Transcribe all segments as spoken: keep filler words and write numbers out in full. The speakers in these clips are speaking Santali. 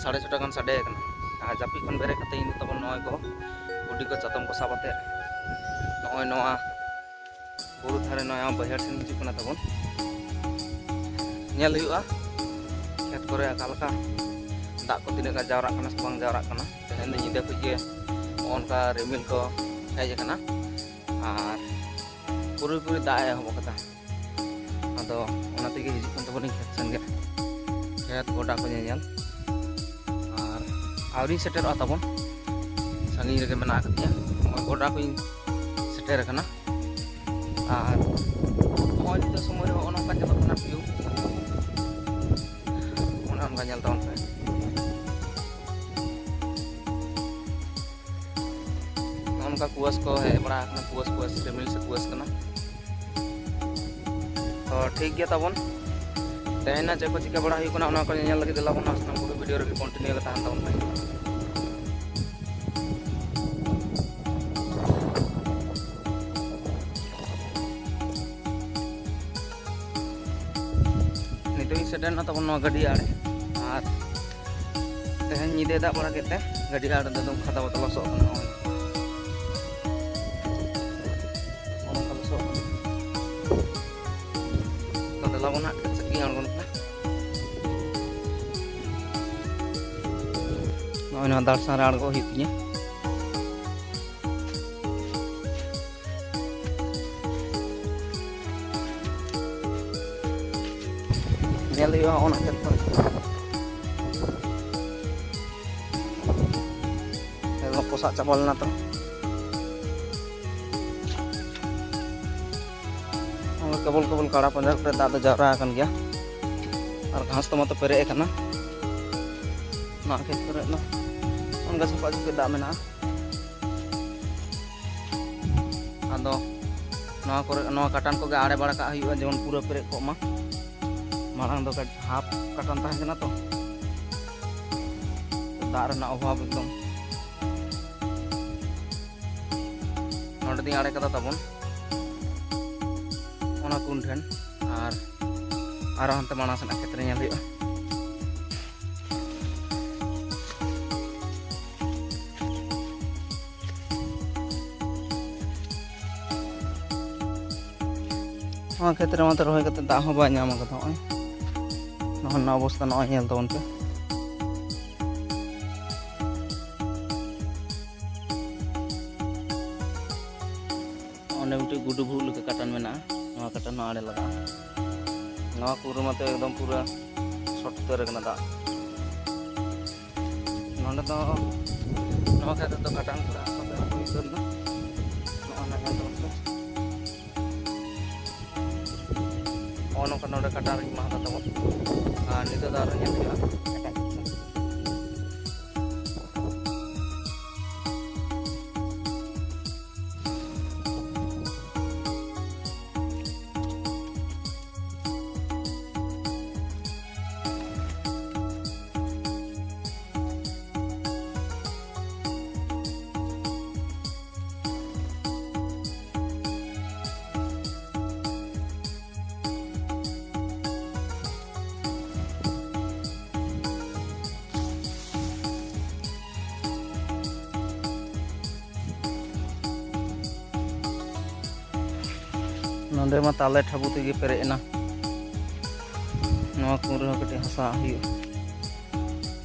ᱥᱟᱲᱮ ᱪᱷᱚᱴᱟ ᱜᱟᱱ ᱥᱟᱰᱮ ᱟᱠᱟᱱᱟ᱾ ᱟᱨ ᱡᱟᱹᱯᱤᱫ ᱠᱷᱚᱱ ᱵᱮᱨᱮᱫ ᱠᱟᱛᱮ ᱤᱧ ᱫᱚ ᱛᱟᱵᱚᱱ ᱱᱚᱜᱼᱚᱭ ᱠᱚ ᱜᱩᱰᱤ ᱠᱚ ᱪᱟᱛᱚᱢ ᱠᱚ ᱥᱟᱵ ᱟᱛᱮ ᱱᱚᱜᱼᱚᱭ ᱱᱚᱣᱟ ᱵᱩᱨᱩ ᱫᱷᱟᱨᱮ ᱱᱚᱣᱟ ᱵᱟᱹᱭᱦᱟᱹᱲ ᱥᱮᱱ ᱦᱤᱡᱩᱜ ᱠᱟᱱᱟ ᱛᱟᱵᱚᱱ᱾ ᱧᱮᱞ ᱦᱩᱭᱩᱜᱼᱟ ᱠᱷᱮᱛ ᱠᱚᱨᱮ ᱚᱠᱟ ᱞᱮᱠᱟ ᱫᱟᱜ ᱠᱚ ᱛᱤᱱᱟᱹᱜ ᱜᱟᱱ ᱡᱟᱣᱨᱟᱜ ᱠᱟᱱᱟ ᱥᱮ ᱵᱟᱝ ᱡᱟᱣᱨᱟᱜ ᱠᱟᱱᱟ᱾ ᱛᱮᱦᱮᱧ ᱫᱚ ᱧᱤᱫᱟᱹ ᱠᱷᱚᱱ ᱜᱮ ᱱᱚᱜᱼᱚ ᱱᱚᱝᱠᱟ ᱨᱤᱢᱤᱞ ᱠᱚ ᱦᱮᱡ ᱟᱠᱟᱱᱟ ᱟᱨ ᱯᱩᱨᱟᱹᱯᱩᱨᱤ ᱫᱟᱜ ᱮ ᱮᱦᱚᱵ ᱟᱠᱟᱫᱟ᱾ ᱟᱫᱚ ᱚᱱᱟ ᱛᱮᱜᱮ ᱦᱤᱡᱩᱜ ᱠᱟᱱ ᱛᱟᱵᱚᱱᱟᱹᱧ ᱠᱷᱮᱛ ᱥᱮᱱ ᱜᱮ, ᱠᱷᱮᱛ ᱜᱚᱰᱟ ᱠᱚ ᱧᱮᱧᱮᱞ᱾ ᱟᱨ ᱟᱹᱣᱨᱤᱧ ᱥᱮᱴᱮᱨᱚᱜᱼᱟ ᱛᱟᱵᱚᱱ, ᱥᱟᱺᱜᱤᱧ ᱨᱮᱜᱮ ᱢᱮᱱᱟᱜ ᱟᱠᱟᱫᱤᱧᱟ᱾ ᱱᱚᱜᱼᱚᱭ ᱜᱚᱰᱟ ᱠᱚᱧ ᱥᱮᱴᱮᱨ ᱟᱠᱟᱱᱟ᱾ ᱟᱨ ᱱᱚᱜᱼᱚᱭ ᱱᱤᱛᱚᱜ ᱥᱚᱢᱚᱭ ᱨᱮ ᱱᱚᱜᱼᱚ ᱱᱚᱝᱠᱟ ᱧᱮᱞᱚᱜ ᱠᱟᱱᱟ ᱵᱷᱤᱭᱩ, ᱚᱱᱮ ᱚᱱᱠᱟ ᱧᱮᱞ ᱛᱟᱵᱚᱱ ᱯᱮ᱾ ᱱᱚᱜᱼᱚ ᱱᱚᱝᱠᱟ ᱠᱩᱣᱟᱹᱥ ᱠᱚ ᱦᱮᱡ ᱵᱟᱲᱟ ᱟᱠᱟᱱᱟ, ᱠᱩᱣᱟᱹᱥ ᱠᱩᱣᱟᱹᱥ ᱨᱤᱢᱤᱞ ᱥᱮ ᱠᱩᱣᱟᱹᱥ ᱠᱟᱱᱟ᱾ ᱛᱚ ᱴᱷᱤᱠ ᱜᱮᱭᱟ ᱛᱟᱵᱚᱱ, ᱛᱮᱦᱮᱧ ᱱᱟᱜ ᱪᱮᱫ ᱠᱚ ᱪᱤᱠᱟᱹ ᱵᱟᱲᱟ ᱦᱩᱭᱩᱜ ᱠᱟᱱᱟ ᱚᱱᱟ ᱠᱚ ᱧᱮᱧᱮᱞ ᱞᱟᱹᱜᱤᱫ ᱫᱮᱞᱟ ᱵᱚᱱ ᱱᱟᱜ ᱥᱟᱱᱟᱢ ᱠᱚᱜᱮ ᱵᱷᱤᱰᱤᱭᱳ ᱨᱮᱜᱮ ᱠᱚᱱᱴᱤᱱᱤᱭᱩ ᱜᱮ ᱛᱟᱦᱮᱱ ᱛᱟᱵᱚᱱ ᱯᱮ᱾ ᱱᱤᱛᱚᱜ ᱤᱧ ᱥᱮᱴᱮᱨ ᱮᱱᱟ ᱛᱟᱵᱚᱱ ᱱᱚᱣᱟ ᱜᱟᱹᱰᱭᱟᱹ ᱟᱲᱮ, ᱟᱨ ᱛᱮᱦᱮᱧ ᱧᱤᱫᱟᱹᱭ ᱫᱟᱜ ᱵᱟᱲᱟ ᱠᱮᱫ ᱛᱮ ᱜᱟᱹᱰᱭᱟᱹ ᱟᱲᱮ ᱫᱚ ᱮᱠᱫᱚᱢ ᱠᱷᱟᱫᱟ ᱵᱟᱫᱟ ᱞᱚᱥᱚᱫ ᱠᱟᱱᱟ᱾ ᱱᱚᱜᱼᱚᱭ ᱱᱚᱜᱼᱚ ᱱᱚᱝᱠᱟ ᱞᱚᱥᱚᱫ ᱠᱟᱱᱟ᱾ ᱛᱚ ᱫᱮᱞᱟ ᱵᱚᱱ ᱦᱟᱸᱜ ᱠᱷᱮᱛ ᱥᱮᱫ ᱜᱤᱧ ᱟᱬᱜᱚᱱ ᱠᱟᱱᱟ᱾ ᱱᱚᱜᱼᱚᱭ ᱱᱚᱣᱟ ᱫᱟᱲᱥᱟᱝ ᱨᱮ ᱟᱬᱜᱚ ᱦᱩᱭᱩᱜ ᱛᱤᱧᱟᱹ᱾ ᱧᱮᱞ ᱦᱩᱭᱩᱜᱼᱟ ᱦᱚᱸᱜᱼᱚ ᱱᱟ ᱠᱷᱮᱛ ᱠᱚᱨᱮ᱾ ᱮᱠᱫᱚᱢ ᱯᱚᱥᱟᱜ ᱪᱟᱵᱟ ᱞᱮᱱᱟ ᱛᱚ᱾ ᱚᱱᱟ ᱠᱮᱵᱚᱞ ᱠᱮᱵᱚᱞ ᱠᱟᱲᱟ ᱯᱟᱸᱡᱟ ᱠᱚᱨᱮ ᱫᱟᱜ ᱫᱚ ᱡᱟᱣᱨᱟ ᱟᱠᱟᱱ ᱜᱮᱭᱟ᱾ ᱟᱨ ᱜᱷᱟᱥ ᱛᱚ ᱢᱟᱛᱚ ᱯᱮᱨᱮᱡ ᱟᱠᱟᱱᱟ᱾ ᱱᱚᱣᱟ ᱠᱷᱮᱛ ᱠᱚᱨᱮ ᱫᱚ ᱚᱱᱠᱟ ᱥᱟᱯᱷᱟ ᱥᱟᱹᱯᱷᱤ ᱫᱟᱜ ᱢᱮᱱᱟᱜᱼᱟ᱾ ᱟᱫᱚ ᱱᱚᱣᱟ ᱠᱚᱨᱮ, ᱱᱚᱣᱟ ᱠᱟᱴᱟᱱ ᱠᱚᱜᱮ ᱟᱲᱮ ᱵᱟᱲᱟ ᱠᱟᱜ ᱦᱩᱭᱩᱜᱼᱟ, ᱡᱮᱢᱚᱱ ᱯᱩᱨᱟᱹ ᱯᱮᱨᱮᱡ ᱠᱚᱜ ᱢᱟ᱾ ᱢᱟᱲᱟᱝ ᱫᱚ ᱠᱟᱹᱴ-, ᱦᱟᱯ ᱠᱟᱴᱟᱱ ᱛᱟᱦᱮᱸ ᱠᱟᱱᱟ ᱛᱚ, ᱫᱟᱜ ᱨᱮᱱᱟᱜ ᱚᱵᱷᱟᱵᱽ ᱮᱠᱫᱚᱢ᱾ ᱱᱚᱸᱰᱮ ᱫᱚᱧ ᱟᱲᱮ ᱠᱟᱫᱟ ᱛᱟᱵᱚᱱ ᱚᱱᱟ ᱠᱩᱱ ᱴᱷᱮᱱ, ᱟᱨ ᱟᱨᱚ ᱦᱟᱱᱛᱮ ᱢᱟᱲᱟᱝ ᱥᱮᱱᱟᱜ ᱠᱷᱮᱛ ᱨᱮ ᱧᱮᱞ ᱦᱩᱭᱩᱜᱼᱟ᱾ ᱱᱚᱣᱟ ᱠᱷᱮᱛ ᱨᱮ ᱢᱟᱛᱚ ᱨᱚᱦᱚᱭ ᱠᱟᱛᱮ ᱫᱟᱜ ᱦᱚᱸ ᱵᱟᱭ ᱧᱟᱢ ᱟᱠᱟᱫᱟ᱾ ᱱᱚᱜᱼᱚᱭ ᱱᱚᱣᱟ ᱨᱮᱱᱟᱜ ᱚᱵᱚᱥᱛᱟ ᱱᱚᱜᱼᱚᱭ ᱧᱮᱞ ᱛᱟᱵᱚᱱ ᱯᱮ᱾ ᱚᱸᱰᱮ ᱢᱤᱫᱴᱤᱡ ᱜᱩᱰᱩ ᱵᱷᱩᱜᱟᱹᱜ ᱞᱮᱠᱟ ᱠᱟᱴᱟᱱ ᱢᱮᱱᱟᱜᱼᱟ, ᱱᱚᱣᱟ ᱠᱟᱴᱟᱱ ᱦᱚᱸ ᱟᱲᱮ ᱞᱟᱜᱟᱜᱼᱟ᱾ ᱱᱚᱣᱟ ᱠᱚᱨᱮ ᱢᱟᱛᱚ ᱮᱠᱫᱚᱢ ᱯᱩᱨᱟᱹ ᱥᱚᱴ ᱩᱛᱟᱹᱨ ᱟᱠᱟᱱᱟ ᱫᱟᱜ᱾ ᱱᱚᱰᱮ ᱫᱚ ᱱᱚᱣᱟ ᱠᱷᱮᱛ ᱨᱮᱫᱚ ᱠᱟᱴᱟᱱ ᱠᱚᱨᱮ ᱦᱟᱥᱟ ᱫᱚ ᱦᱩᱭ ᱩᱛᱟᱹᱨ ᱮᱱᱟ᱾ ᱱᱚᱜᱼᱚ ᱱᱚᱣᱟ ᱧᱮᱞ ᱛᱟᱵᱚᱱ ᱯᱮ᱾ ᱱᱚᱜᱼᱚ ᱱᱚᱝᱠᱟ ᱱᱚᱰᱮ ᱠᱟᱴᱟᱱ ᱨᱮᱧ ᱢᱟᱜ ᱮᱫᱟ ᱛᱟᱵᱚᱱ᱾ ᱟᱨ ᱱᱤᱛᱚᱜ ᱫᱚ ᱟᱨᱚ ᱧᱮᱞ ᱦᱩᱭᱩᱜᱼᱟ ᱮᱴᱟᱜ ᱠᱤᱪᱷᱩ᱾ ᱱᱚᱰᱮ ᱢᱟ ᱛᱟᱞᱮ ᱴᱷᱟᱵᱩ ᱛᱮᱜᱮ ᱯᱮᱨᱮᱡ ᱮᱱᱟ᱾ ᱱᱚᱣᱟ ᱠᱚ ᱨᱮᱦᱚᱸ ᱠᱟᱹᱴᱤᱡ ᱦᱟᱥᱟ ᱦᱩᱭᱩᱜᱼᱟ,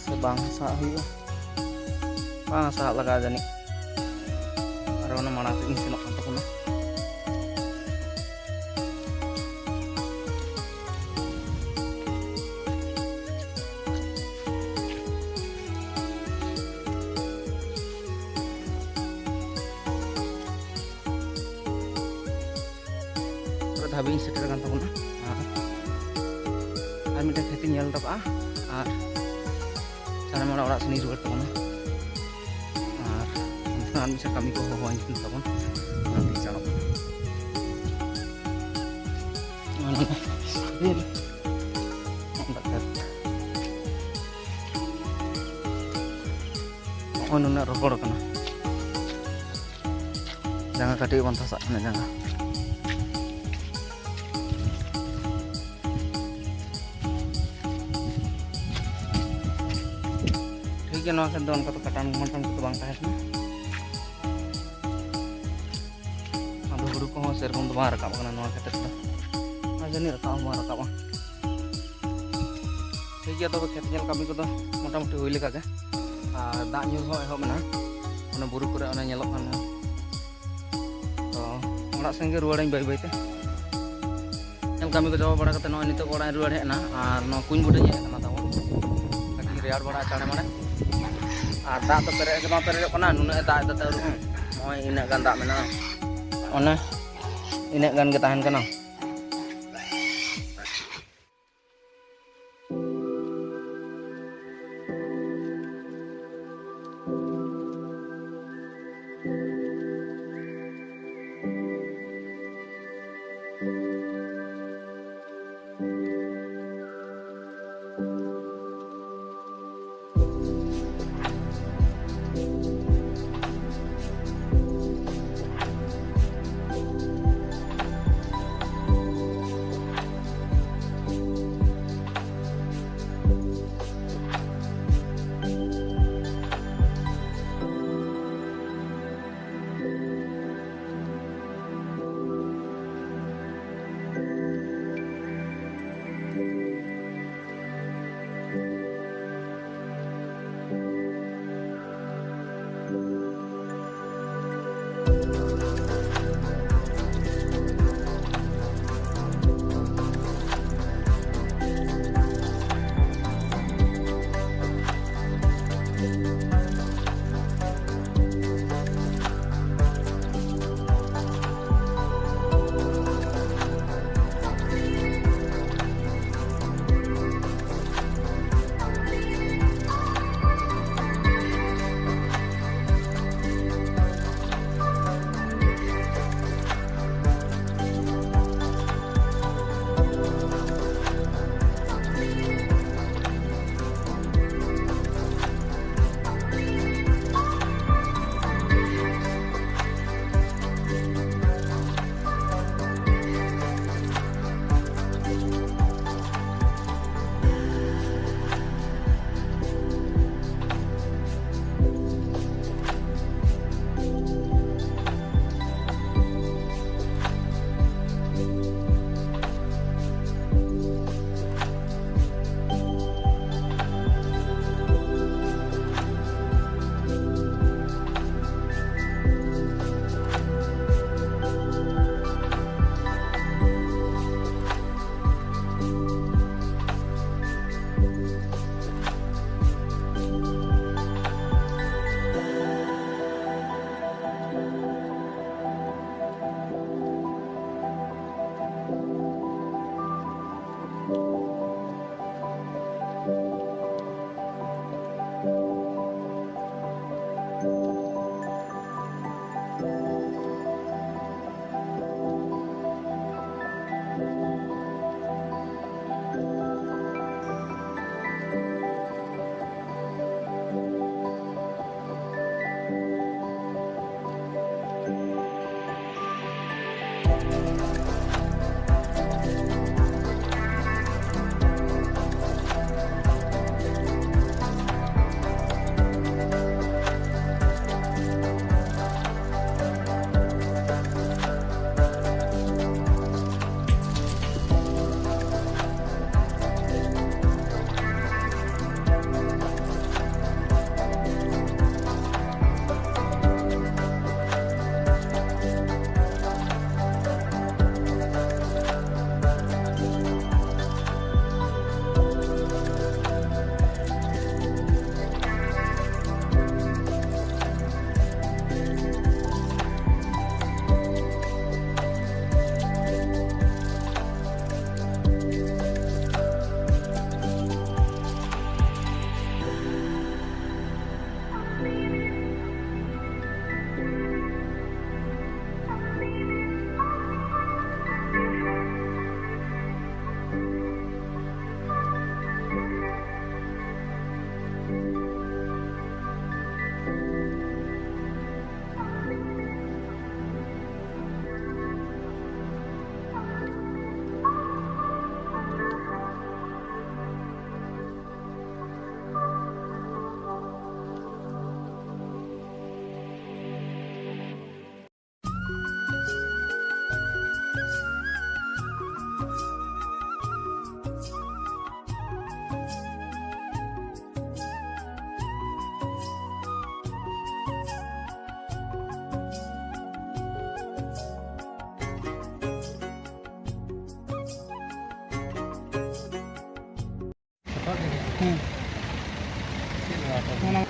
ᱥᱮ ᱵᱟᱝ ᱦᱟᱥᱟ ᱦᱩᱭᱩᱜᱼᱟ? ᱵᱟᱝ ᱦᱟᱥᱟ ᱞᱟᱜᱟᱜᱼᱟ ᱡᱟᱹᱱᱤᱡ᱾ ᱟᱨ ᱚᱱᱟ ᱢᱟᱲᱟᱝ ᱥᱮᱫ ᱤᱧ ᱥᱮᱱᱚᱜ ᱠᱟᱱ ᱛᱟᱵᱚᱱᱟ᱾ ᱯᱩᱨᱟᱹ ᱫᱷᱟᱹᱵᱤᱡ ᱤᱧ ᱥᱮᱴᱮᱨ ᱟᱠᱟᱱ ᱛᱟᱵᱚᱱᱟ᱾ ᱟᱨ, ᱟᱨ ᱢᱤᱫᱴᱮᱱ ᱠᱷᱮᱛ ᱤᱧ ᱧᱮᱞ ᱦᱚᱴᱚ ᱠᱟᱜᱼᱟ᱾ ᱟᱨ ᱥᱟᱱᱟᱢ ᱦᱚᱲ ᱚᱲᱟᱜ ᱥᱮᱱ ᱤᱧ ᱨᱩᱣᱟᱹᱲ ᱛᱟᱵᱚᱱᱟ᱾ ᱟᱨ ᱟᱨ ᱢᱤᱫᱴᱮᱱ ᱠᱟᱹᱢᱤ ᱠᱚ ᱦᱚᱦᱚᱣᱟᱹᱧ ᱠᱟᱱ ᱛᱟᱵᱚᱱ, ᱚᱱᱟᱛᱮᱧ ᱪᱟᱞᱟᱜ ᱠᱟᱱᱟ᱾ ᱱᱚᱜᱼᱚᱭ ᱱᱚᱰᱮ ᱠᱷᱮᱛ᱾ ᱱᱚᱜᱼᱚᱭ ᱱᱩᱱᱟᱹᱜ ᱨᱚᱦᱚᱲ ᱠᱟᱱᱟ᱾ ᱡᱟᱸᱜᱟ ᱠᱟᱹᱴᱤᱡ ᱵᱚᱱ ᱛᱷᱟᱥᱟᱜ ᱠᱟᱱᱟ, ᱡᱟᱸᱜᱟ᱾ ᱴᱷᱤᱠ ᱜᱮᱭᱟ, ᱱᱚᱣᱟ ᱠᱷᱮᱛ ᱫᱚ ᱚᱱᱠᱟ ᱫᱚ ᱠᱟᱴᱟᱱ ᱢᱟᱴᱟᱱ ᱠᱚᱫᱚ ᱵᱟᱝ ᱛᱟᱦᱮᱸ ᱠᱟᱱᱟ᱾ ᱟᱫᱚ ᱦᱩᱲᱩ ᱠᱚᱦᱚᱸ ᱥᱮᱨᱚᱠᱚᱢ ᱫᱚ ᱵᱟᱝ ᱨᱟᱠᱟᱵ ᱠᱟᱱᱟ ᱱᱚᱣᱟ ᱠᱷᱮᱛ ᱨᱮᱫᱚ᱾ ᱡᱟᱹᱱᱤᱡ ᱨᱟᱠᱟᱵ ᱦᱚᱸ ᱵᱟᱝ ᱨᱟᱠᱟᱵᱼᱟ᱾ ᱴᱷᱤᱠ ᱜᱮᱭᱟ, ᱛᱚᱵᱮ ᱠᱷᱮᱛ ᱧᱮᱞ ᱠᱟᱹᱢᱤ ᱠᱚᱫᱚ ᱢᱚᱴᱟᱢᱩᱴᱤ ᱦᱩᱭ ᱞᱮᱠᱟ ᱜᱮ᱾ ᱟᱨ ᱫᱟᱜ ᱧᱩᱨ ᱦᱚᱸ ᱮᱦᱚᱵ ᱮᱱᱟ, ᱚᱱᱟ ᱵᱩᱨᱩ ᱠᱚᱨᱮ ᱚᱱᱮ ᱧᱮᱞᱚᱜ ᱠᱟᱱᱟ᱾ ᱛᱚ ᱚᱲᱟᱜ ᱥᱮᱱ ᱜᱮ ᱨᱩᱣᱟᱹᱲᱟᱹᱧ ᱵᱟᱹᱭ ᱵᱟᱹᱭ ᱛᱮ᱾ ᱧᱮᱞ ᱠᱟᱹᱢᱤ ᱠᱚ ᱪᱟᱵᱟ ᱵᱟᱲᱟ ᱠᱟᱛᱮ ᱱᱚᱜᱼᱚᱭ ᱱᱤᱛᱚᱜ ᱚᱲᱟᱜ ᱤᱧ ᱨᱩᱣᱟᱹᱲ ᱦᱮᱡ ᱮᱱᱟ᱾ ᱟᱨ ᱱᱚᱣᱟ ᱠᱩᱧ ᱵᱩᱴᱟᱹᱧ ᱦᱮᱡ ᱟᱠᱟᱱᱟ ᱛᱟᱵᱚᱱ, ᱠᱟᱹᱴᱤᱡ ᱨᱮᱭᱟᱲ ᱵᱟᱲᱟ ᱪᱟᱬᱮ ᱢᱟᱲᱮ᱾ ᱟᱨ ᱫᱟᱜ ᱫᱚ ᱯᱮᱨᱮᱡ ᱜᱮ ᱵᱟᱝ ᱯᱮᱨᱮᱡᱚᱜ ᱠᱟᱱᱟ, ᱱᱩᱱᱟᱹᱜ ᱮ ᱫᱟᱜ ᱮᱫᱟ ᱛᱟᱹᱣ ᱨᱮᱦᱚᱸ᱾ ᱱᱚᱜᱼᱚᱭ ᱤᱱᱟᱹᱜ ᱜᱟᱱ ᱫᱟᱜ ᱢᱮᱱᱟᱜᱼᱟ, ᱚᱱᱮ ᱤᱱᱟᱹᱜ ᱜᱟᱱ ᱜᱮ ᱛᱟᱦᱮᱱ ᱠᱟᱱᱟ᱾ ᱦᱮᱸ᱾ ᱚᱱᱟ